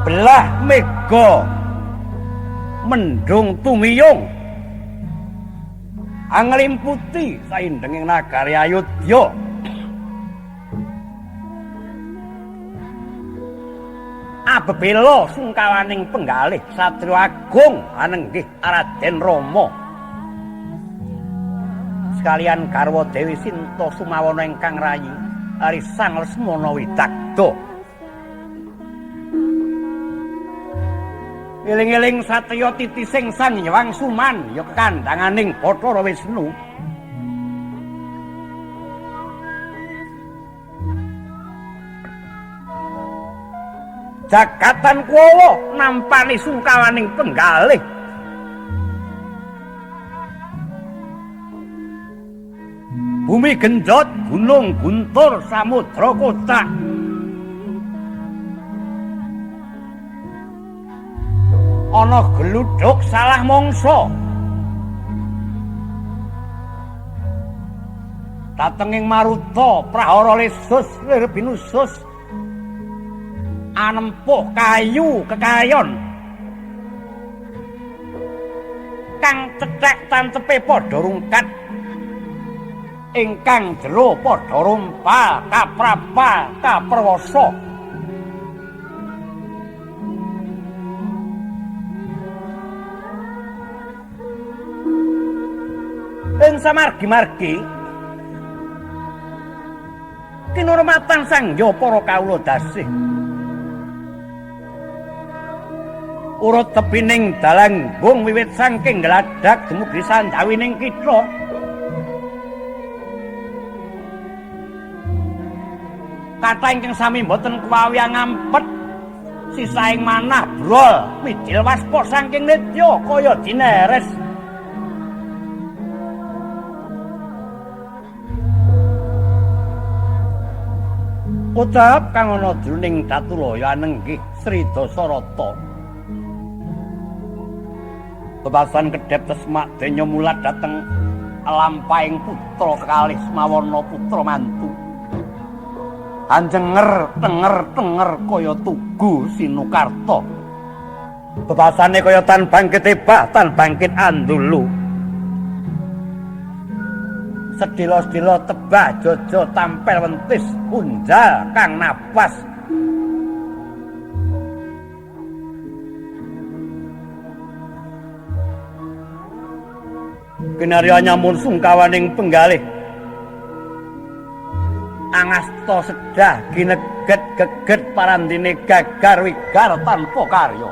Mabelah mega mendung tumiyung anglimputi saindenging nagari Ayodya. Abebela sungkawaning penggalih satriya agung anenggih Raden Rama sekalian garwa Dewi Sinta Sumawana ingkang rayi Ari Sang Lesmana Widagda. Eling-eling satriya titising Sang Hyang Suman ya kekandhanganing Bathara Wisnu. Jagatan Kuwawa nampani sungkawaning penggalih. Bumi genjot, gunung guntur, samudra kocak. Ana gludhuk salah mangsa. Datenging maruta prahara lesus lir binusus anempuh kayu kekayon kang cethek tancepe padha rungkat ingkang jero padha rumpal kaprapa kaperwasa. Ing samargi-margi kinurmatan sangya para kawula dasih urut tepining dalanggung wiwit saking gladak dumugi sandawining kitha. Kathah ingkang sami boten kuwawiya ngampet sisaing manah brol mijil waspa saking nitya kaya dineres. Ucap kang ana jroning Datulaya anenggih Sri Dasarata. Bebasan kedhep tesmak denya mulat dhateng lampahing putra kekalih Semawana putra mantu. Anjenger tenger tenger kaya tugu Sinukarta. Bebasane kaya tan bangkit ebah tan bangkit andulu. Sedhela-sedhela tebah jojo tampel wentis unjal kang napas. Kinarya nyamun sungkawaning penggalih. Angasta sedah gineget geget parandine gagar wigar tanpa karya.